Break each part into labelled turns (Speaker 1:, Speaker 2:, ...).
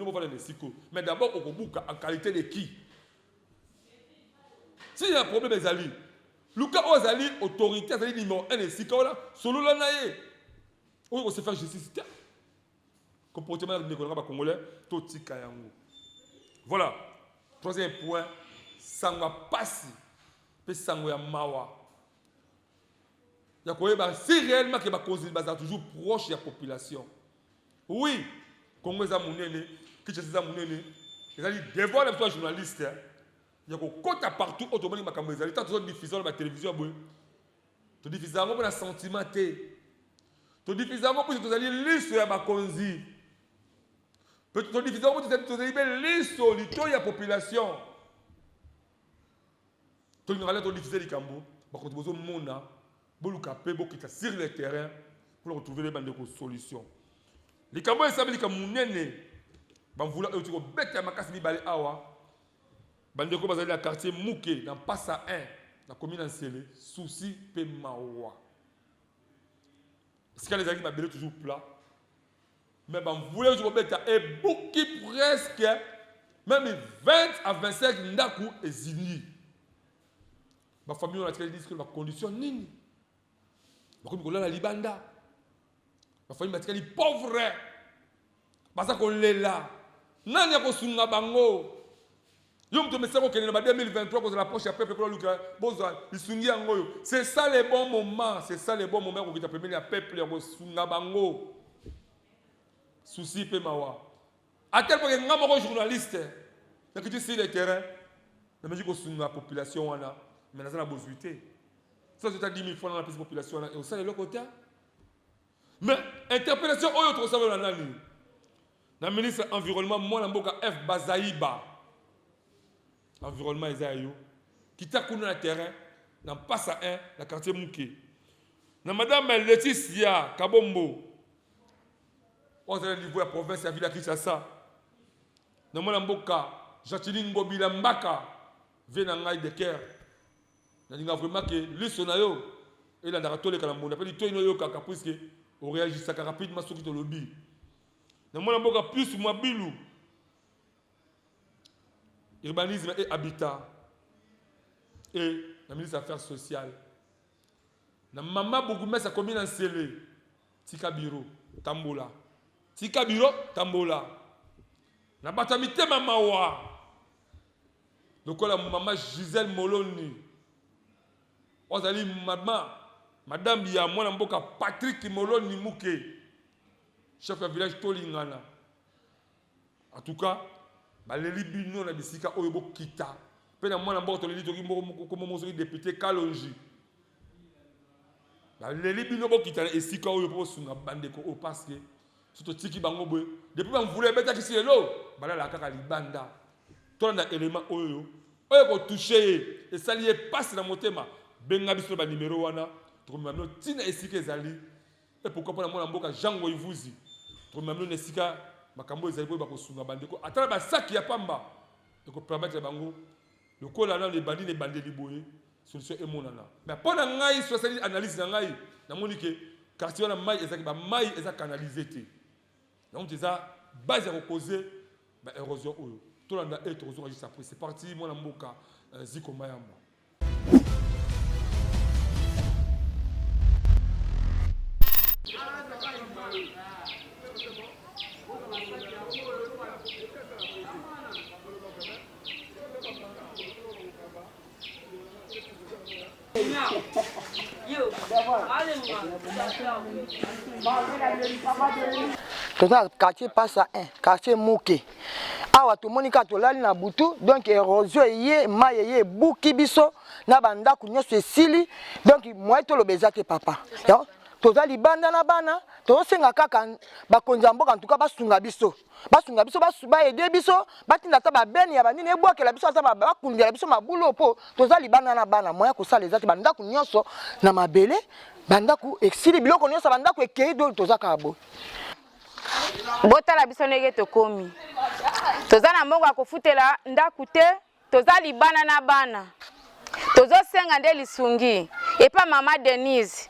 Speaker 1: bino bofanda na esika oyo. Mais d'abord okobuka en qualité de qui? Si ya problème ezali, luka oyo azali autorité, azali numéro 1 na esika wana, solola na ye. Oyo ko se faire justice te. Comportement ya ndeko na nga ba congolais totika yango. Voilà. Troisième point, sango ya pasi pe sango ya mawa ya koyeba si réellement que bakonzi bazala toujours proche ya population. Oui, Congo eza monene, Kinshasa eza monene, ezali devoir na biso ya journaliste ya kokota partout oyo tomoni makambo ezali ntango tozodiffuze na batelevizio ya boye todiffuze yango mpo na sentiment te todiffuze yango mpo tozali liso ya bakonzi mpe todiffuze yango mpo tozali mpe liso litoi ya population Tolingaka lelo to diffuser likambo bakonzi bozo mona boluka pe bokita sur le terrain pour retrouver bandeko solution. Likambo esabi likambo munene bamvula oyo kobeta ya makasi mibale awa bandeko bazali na quartier Muke na Mpasa 1 na commune ya Nsele souci pe mawa. Esika ezalaki mabele toujours plat Mais ba mvula ezo kobeta ebuki presque meme 20 à 25 ndaku ezindi. Ba famille wana atikali disque ba condition nini? Bakomi kolala libanda. Ba famille batikali pauvre. Baza kolela. Nani akosunga bango? Yo moto omesana kokende na ba 2023 kozala proche ya peuple mpo oluka bozwa lisungi yango oyo. C'est ça le bon moment, c'est ça le bon moment ya kokita pembeni ya peuple ya kosunga bango. Souci mpe mawa. À tel point que nga moko journaliste nakiti sur le terrain nameki kosunga population wana mais naza na bozwi te. Soki ata 10 000 francs napesi population wana ekosala eloko te. Mais interpellation oyo tokosala na nani? Na ministre environnement mwana mboka F Bazaiba. Environnement eza ya yo. Kita kuna na terrain na Mpasa 1 na quartier Muke. Na madame Leticia Kabombo oyo azali na niveau ya province ya ville ya Kinshasa. Na mwana mboka Jacqueline Ngobila Mbaka vie na ngai de cœur. Nalinga vraiment que liso na yo elandaka toleka na mbonda mpe litoi no eyokaka puisque oreagisaka rapidement soki tolobi. Na mwana mboka Pius Mwabilu, urbanisme et habitat et na ministre affaires sociales. Na mama bourgmestre akomi na Nsele, tika bureau tambola, tika bureau tambola. Na bato ya mitema mawa lokola mama Gisèle Moloni oyo azali mama madame ya mwana mboka Patrick Moloni Muke, chef ya village Tolingana. En tout cas, baleli bino na bisika oyo bokita mpe na mwana mboka toleli toki kombo moko soki député Kalonji baleli bino bokita na esika oyo mpo bosunga bandeko oyo parce que So totiki bango boye depuis ba mvula ebetaki si lelo balalaka kaka libanda. Tolanda element oyo oyo ko touche ye esali ye pasi na motema benga biso na ba numero wana tokomema bino ti na esika ezali et pourquoi pas na mwana mboka Jean Ngoivuzi tokomema bino na esika makambo ezali boyeba kosunga bandeko ata na basaki ya pamba eko permettre bango lokola nano ebandi na ebandeli boye solution emonana mais mpo na ngai soki asali analyse na ngai namoni ke quartier wana mai ezalaki ba mai eza canalise te yango eza base ya kokoze ba érosion oyo tolanda e tokozonga juste après c'est parti mwana mboka euh, ziko mayamba
Speaker 2: Toza na quartier pasa 1 quartier muke awa tomoni kaka tolali na butu donc erosion eye mai eye ebuki biso na bandako nyonso esili donc moyen toloba eza te papa toza libanda na bana tozosenga kaka bakonzi ya mboka ntuka basunga biso basunga biso baede biso batinda ata babeni ya banini ebwakela biso ata bakundela biso mabulu mpo toza libanda na bana moya kosala eza te bandako nyonso na mabele bandako esili biloko nyonso bandako ekei doli toza kaka boye
Speaker 3: botala biso ndenge tokomi toza na mbongo ya kofutela ndako te Toza libana na bana. Tozo senga nde lisungi epa mama Denise,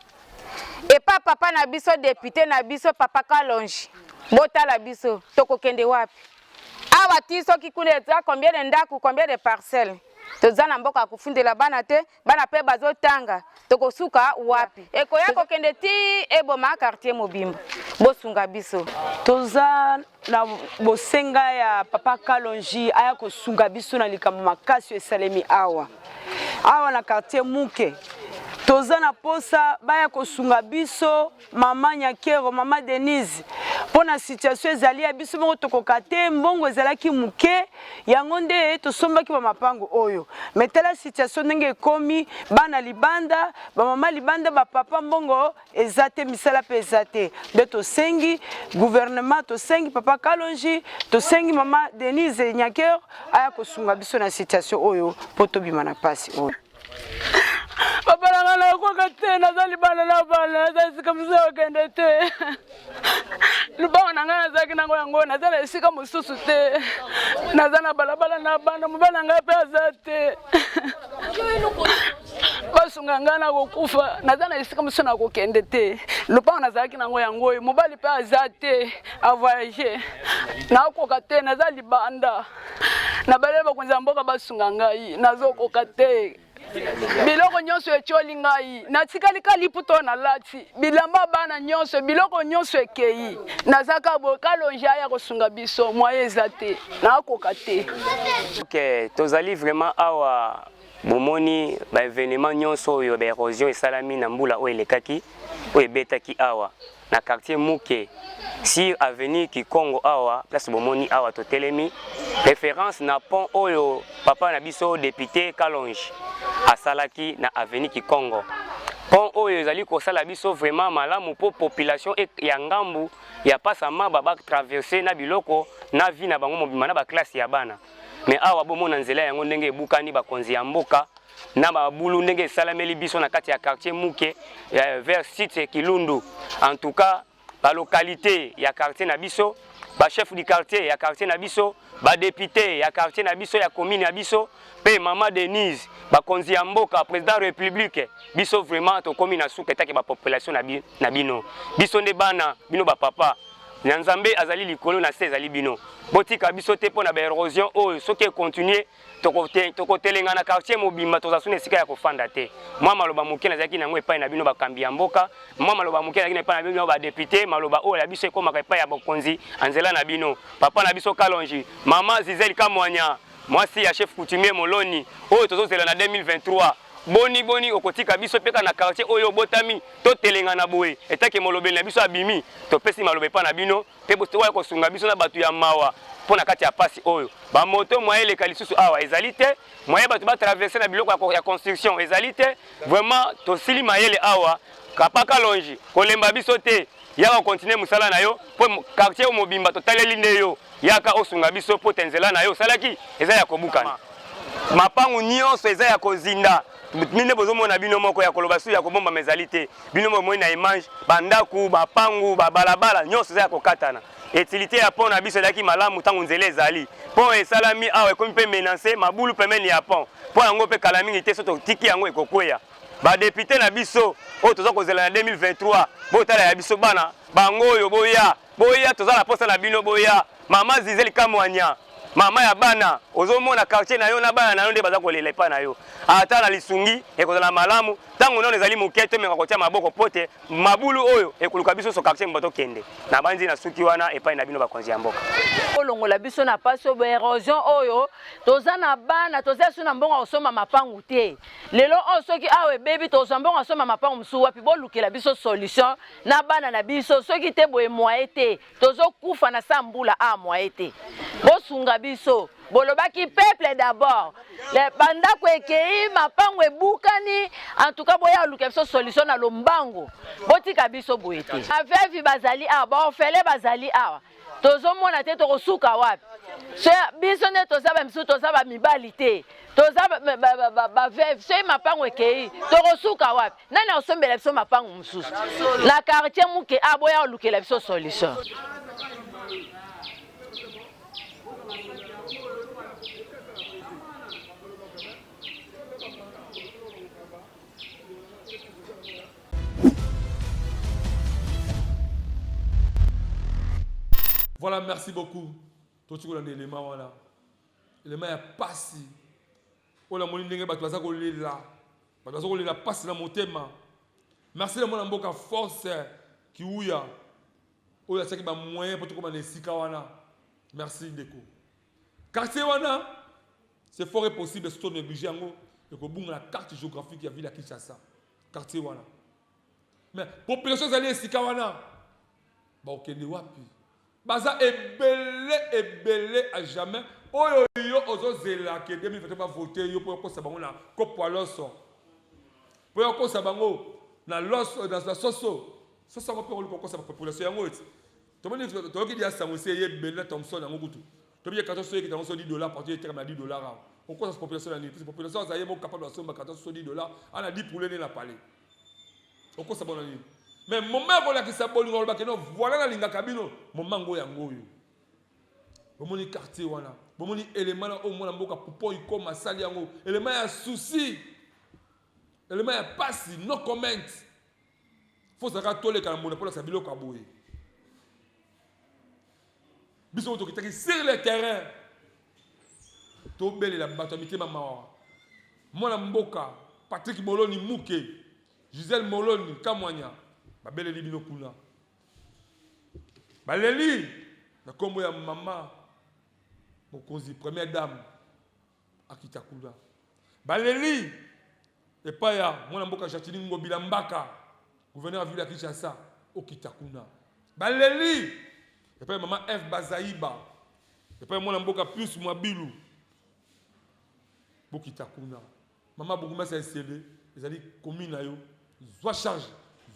Speaker 3: epa papa na biso depute na biso papa Kalonji. Botala biso tokokende wapi? Awa ti soki kuna eza combien de ndaku, combien de parcelles? Toza na mboka ya kofundela bana te, bana pe bazotanga, tokosuka wapi? Ekoya kokende ti eboma quartier mobimba. Bosunga biso.
Speaker 4: Toza na bosenga ya papa Kalonji aya kosunga biso na likambo makasi oyo esalemi awa awa na quartier Muke. Toza na posa baya kosunga biso mama Nyakero, mama Denise, mpo na situation ezali ya biso moko tokoka te, mbongo ezalaki moke, yango nde tosombaki ba mapango oyo. Mais tala situation ndenge ekomi, bana libanda, ba mama libanda, ba papa mbongo eza te, misala mpe eza te. Nde tosengi gouvernement, tosengi papa Kalonji, tosengi mama Denise Nyakero aya kosunga biso na situation oyo mpo tobima na pasi oyo.
Speaker 5: Papa na ngai nakoka te, naza libanda na bana, naza esika mosusu ya kokende te. Lubango na ngai nazalaki nango yango, naza na esika mosusu te, naza na balabala na bana, mobali na ngai mpe aza te. Basunga ngai nakokufa, naza na esika mosusu nakokende te. Lupango nazalaki nango yango oyo, mobali mpe aza te, avoyage, nakoka te, naza libanda. Nabaleli bakonzi ya mboka basunga ngai, nazokoka te. Biloko nyonso etioli ngai, natikali ka liputa oyo nalati, bilamba bana nyonso, biloko nyonso ekei. Naza ka boye, Kalonji aya kosunga biso, moyen eza te, nakoka te.
Speaker 6: Ok, tozali vraiment awa bomoni ba evenement nyonso oyo ba erosion esalami na mbula oyo elekaki oyo ebetaki awa na quartier Muke sur avenue Kikongo awa place bomoni awa totelemi référence na pont oyo papa na biso député Kalonji asalaki na avenue Kikongo. Pont oyo ezali kosala biso vraiment malamu po population ya ngambu ya Pasa Maba ba traverser na biloko na vie na bango mobimba na ba classe ya bana. Mais awa bomona nzela yango ndenge ebukani, bakonzi ya mboka na mabulu ndenge esalameli biso na kati ya quartier Muke vers site Kilundu. En tout cas ba localité ya quartier na biso, ba chef du quartier ya quartier na biso, ba député ya quartier na biso ya commune ya biso pe mama Denise, bakonzi ya mboka, président république, biso vraiment tokomi na suka etake ba population na bino. Biso nde bana, bino ba papa na Nzambe azali likolo na se ezali bino. Botika biso te pona ba erosion oyo soki e continuer tokotelenga na quartier mobimba, tozala suna esika ya kofanda te. Mwa maloba moke nazalaki nango epai na bino bakambi ya mboka, mwa maloba moke nazalaki na epai na bino ba député, maloba oyo ya biso ekomaka epai ya bokonzi ya nzela na bino. Papa na biso Kalonji, mama Zizel Kamwanya, mwasi ya chef coutumier Moloni oyo tozozela na 2023, boni boni okotika biso mpe kaka na quartier oyo obotami totelengana boye? Etake molobeli na biso abimi, topesi maloba epai na bino mpe boya kosunga biso na bato ya mawa mpo na kati ya pasi oyo. Ba moto moyen eleka lisusu awa ezali te, moyen bato ba traverser na biloko ya construction ezali te. Vraiment tosili mayele awa. Papa Kalonji, kolemba biso te, yaka continuer mosala na yo mpo quartier oyo mobimba totaleli nde yo. Yaka osunga biso mpo te nzela na yo osalaki eza ya kobukana. Mapangu nyonso eza ya kozinda. Nde bozomona bino moko ya koloba su ya kobombama ezali te. Bino bomoni na image ba ndaku, ba pangu, ba balabala nyonso eza ya kokatana. Utilité ya pont na biso ezalaki malamu ntango nzela ezali. Pont esalami awa ekomi mpe menace, mabulu pembeni ya pont. Pont yango mpe kala mingi te soki totiki yango ekokweya. Ba depute na biso oyo toza kozela na 2023 botala ya biso bana bango oyo boya boya toza na posa na bino boya. Mama Zizel Kamwanya, mama ya bana, ozomona quartier na yo na bana na yo nde baza kolela epai na yo. Ata na lisungi ekozala malamu ntango nano ezali moke, tomeka kotia maboko mpo te mabulu oyo ekoluka biso so quartier mobimba tokende. Nabanzi na suki wana epai na bino bakonzi ya mboka.
Speaker 7: Bolongola biso na pasi oyo, ba erosion oyo, toza na bana, toza lisusu na mbongo ya kosomba mapangu te. Lelo oyo soki awa ebebi, tokozwa mbongo ya kosomba mapangu mosusu wapi? Bolukela biso solution na bana na biso, soki te boye moyen te. Tozo kufa na sa mbula a moyen te. Bosunga biso. Bolobaki peuple d'abord. Ba ndako ekei, mapango ebukani. En tout cas boya luka biso solution na lombango. Botika biso boye te. Ba veuve bazali awa, ba orphelin bazali awa. Tozomona te tokosuka wapi. So, biso nde toza ba misusu toza ba mibali te. Toza ba veuve, soki mapango ekei, tokosuka wapi? Nani akosombela biso mapango mosusu na quartier muke a boya olukela biso solution.
Speaker 1: Voilà, merci beaucoup. Toti kolanda elema wana, elema ya pasi oyo namoni ndenge bato baza kolela, bato baza kolela pasi na motema. Merci na mwana mboka Force Kiwuya oyo atiaki ba moyen mpo tokoma na esika wana. Merci ndeko. Quartier wana, c'est fort et possible soki tonéglige yango, ekobunga na carte géographique ya ville ya Kinshasa. Quartier wana, mais population ezali esika wana, bakokende wapi? Baza ebele ebele à jamais. Oyo yo ozozela ke 2023 bavote yo mpo okosa bango na kopo ya loso, mpo okosa bango na loso, na soso soso yango, mpe oluka okosa bapopulation yango. Eti tomoni, toyoki dia sango esi eye ebele na Thomson yango kutu. Tobi carton soso ekita yango so 10 $ partout, etekama na 10 $ awa. Okosa population na nini? Parce population aza ye moko capable asomba carton soso 10 $, ana 10 poulet nde na palais. Okosa bona nini? Mais moment ya kolakisa bolingo, alobaki no, voilà, nalingaka bino. Moment ngo yango oyo bomoni quartier wana, bomoni élément na oyo mwana mboka Poupon Ikoma asali yango, élément ya souci, élément ya pasi, no comment. Fo ozalaka toleka na mbona mpo olakisa biloko ya boye. Biso tokitaki sur le terrain, tobelela bato ya mitema mawa. Mwana mboka Patrik Moloni Muke, Gisele Moloni Kamwanya, babeleli bino kuna, baleli na nkombo ya mama mokonzi, première dame, akita kuna. Baleli epai ya mwana mboka Jatini Ngobila Mbaka, gouverneur ya ville ya Kinshasa, okita kuna. Baleli epai ya mama F Bazaiba, epai ya mwana mboka Pius Mwabilu, bokita kuna. Mama bourgmestre ya Esele, ezali commune na yo, zwa charge,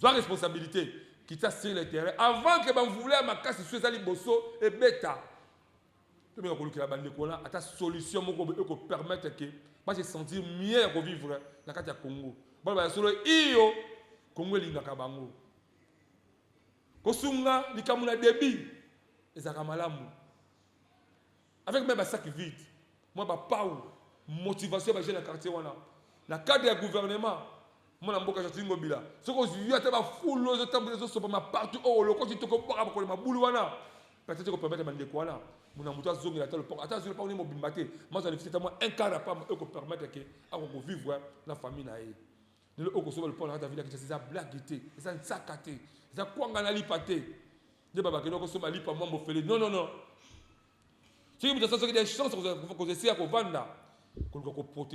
Speaker 1: zwa responsabilité, kita sur le terrain avant ke bamvula ya makasi so eza liboso ebeta. Tomeka kolukela bandeko wana ata solution moko ekopermettre ke base sentir mieux ya kovivre na kati ya Congo. Bana baya solo iyo Congo elingaka bango. Kosunga likambo na débit ezalaka malamu, avec même basac vide, mwa bapau motivation ya bajeune ya quartier wana. Na cadre ya gouvernement, mwana mboka Jatini Ngobila, soki ozwi ata bafulu ezotambola, ezosopama partout oyo olokoti, tokobwaka bakolo mabulu wana, peut-être kopermettre bandeko wana, mona moto azongela ata lopango, ata azwi lopango nde mobimba te, mazwa lefisi ata mwa un quart ya pamba oyo kopermettre ke akokovivre na famille na ye. Lelo oyo kosoba lopango na kati ya ville ya Kinshasa eza blague te, eza nsaka te, eza kwanga na lipa te nde babakende kosomba lipa mwa mofele. Non, non, non. Soki moto asa, soki des chance kozwa esika kovanda, koluka koprotéger.